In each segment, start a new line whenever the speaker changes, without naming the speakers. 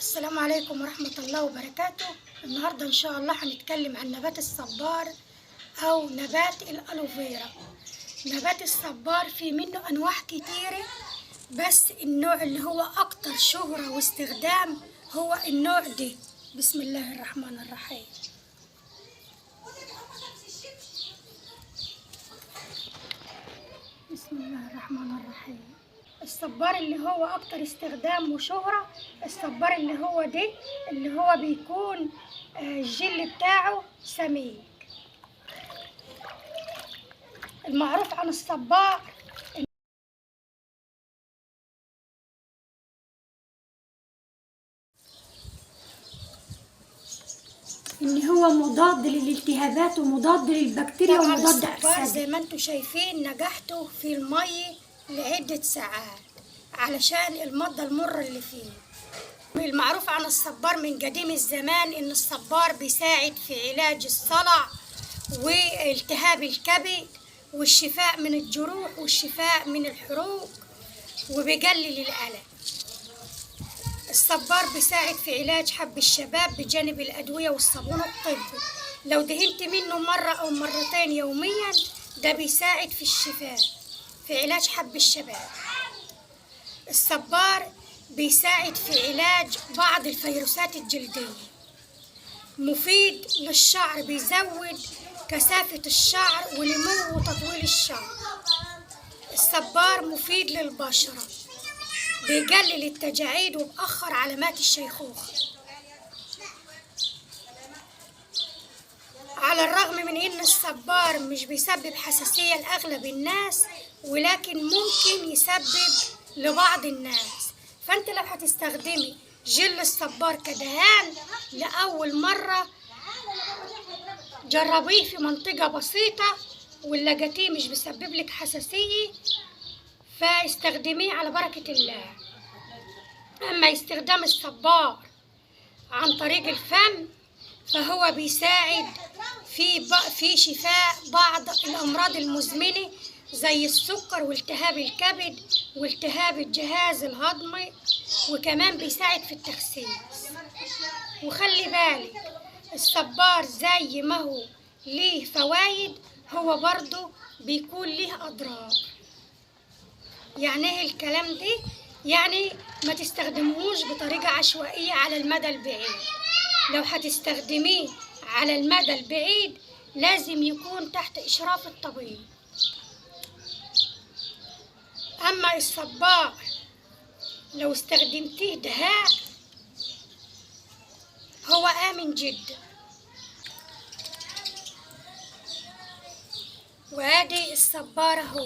السلام عليكم ورحمة الله وبركاته. النهاردة إن شاء الله هنتكلم عن نبات الصبار أو نبات الألوفيرا. نبات الصبار في منه أنواع كتيرة، بس النوع اللي هو أكتر شهرة واستخدام هو النوع ده. بسم الله الرحمن الرحيم. بسم الله الرحمن الرحيم. الصبار اللي هو اكتر استخدام وشهرة الصبار اللي هو ده، اللي هو بيكون الجل بتاعه سميك. المعروف عن الصبار ان هو مضاد للالتهابات ومضاد للبكتيريا ومضاد اكسده. زي ما انتم شايفين نجحته في المي لعدة ساعات علشان المادة المرة اللي فيه. المعروف عن الصبار من قديم الزمان ان الصبار بيساعد في علاج الصلع والتهاب الكبد والشفاء من الجروح والشفاء من الحروق وبيقلل الألم. الصبار بيساعد في علاج حب الشباب بجانب الأدوية والصابون الطبي. لو دهنت منه مرة أو مرتين يوميا ده بيساعد في الشفاء في علاج حب الشباب. الصبار بيساعد في علاج بعض الفيروسات الجلدية، مفيد للشعر، بيزود كثافة الشعر ونمو وتطويل الشعر. الصبار مفيد للبشرة، بيقلل التجاعيد وبأخر علامات الشيخوخة. على الرغم من ان الصبار مش بيسبب حساسية لأغلب الناس، ولكن ممكن يسبب لبعض الناس. فانت لو هتستخدمي جل الصبار كدهان لأول مرة جربيه في منطقة بسيطة، واللي لقيتيه مش بيسبب لك حساسية فاستخدميه على بركة الله. أما استخدام الصبار عن طريق الفم فهو بيساعد في شفاء بعض الأمراض المزمنة زي السكر والتهاب الكبد والتهاب الجهاز الهضمي، وكمان بيساعد في التخسيس. وخلي بالك الصبار زي ما هو ليه فوايد هو برضو بيكون ليه أضرار. يعني ايه الكلام ده؟ يعني ما تستخدموش بطريقة عشوائية على المدى البعيد. لو هتستخدميه على المدى البعيد لازم يكون تحت إشراف الطبيب. أما الصبار لو استخدمتيه دهاء هو آمن جدا. وادي الصبار اهو،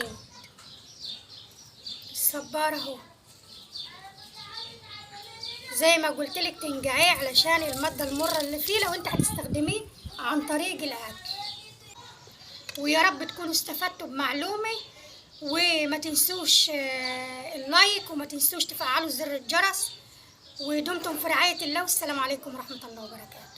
الصبار اهو زي ما قلت لك تنقعيه علشان المادة المرة اللي فيه لو انت هتستخدميه عن طريق الاكل. ويا رب تكونوا استفدتوا بمعلومة، وما تنسوش اللايك وما تنسوش تفعلوا زر الجرس، ودمتم في رعاية الله، والسلام عليكم ورحمة الله وبركاته.